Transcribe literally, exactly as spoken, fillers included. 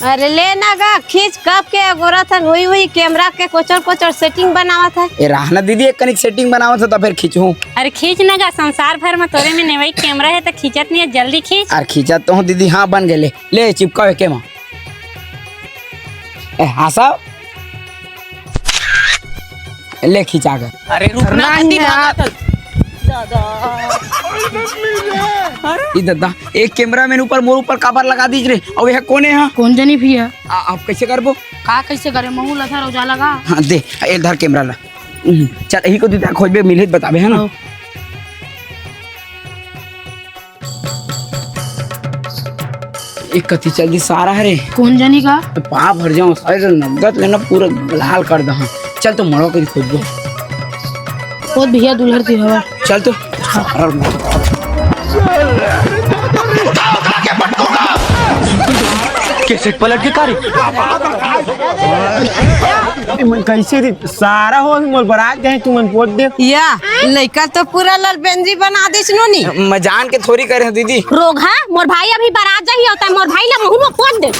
अरे ले ना गा, खींच, कब के अगोरत हन, हुई हुई कैमरा के कोचर कोचर सेटिंग बनावत है। ए, रहा ना दीदी, एक कनिक सेटिंग बनावत है तो फिर खींचहूँ। अरे खींच ना गा, संसार भर में तोरे में नेवई कैमरा है तो खींचत नहीं है, जल्दी खींच। अरे खींचत तो हूँ दीदी, हाँ बन गए, ले, ले चिपकाओ एके मा। ए, हंसाओ। ले खींचा गए। अरे रुक ना, नहीं दीदी, यार। भागत हन। ई ददा, एक कैमरा मैन ऊपर मोर ऊपर काबर लगा दीज रे? अउ यह कोने हा? कोन जनी भी है? आ, आप कैसे करबो? का कैसे करे? महू लथा रोजा लगा। हाँ, दे, ए धर कैमरा ला। हम्म, चल, यही को दीदा खोजबे, मिलही त बताबे, है ना? हाँ। एक कथी चल दी सारा हरे। कोन जनी का? तो पाप हर जाओ, सारे नगद लेना पूरा लाल कर दहा। चल तो मड़वा करी खोजबो। ओ भैया दुल्हर की हवा। चल तो। कैसे पलट के कारी? ए, मन कैसे रे? सारा हो मोर बरात गए, तू मन पोत दे। या, लइका तो पूरा ललबेंजी बना दिस नोनी। मैं जान के थोड़ी करे हूँ दीदी। रोगहा, मोर भाई अभी बरात जाही होता है, मोर भाई ला मुँह में पोत दे।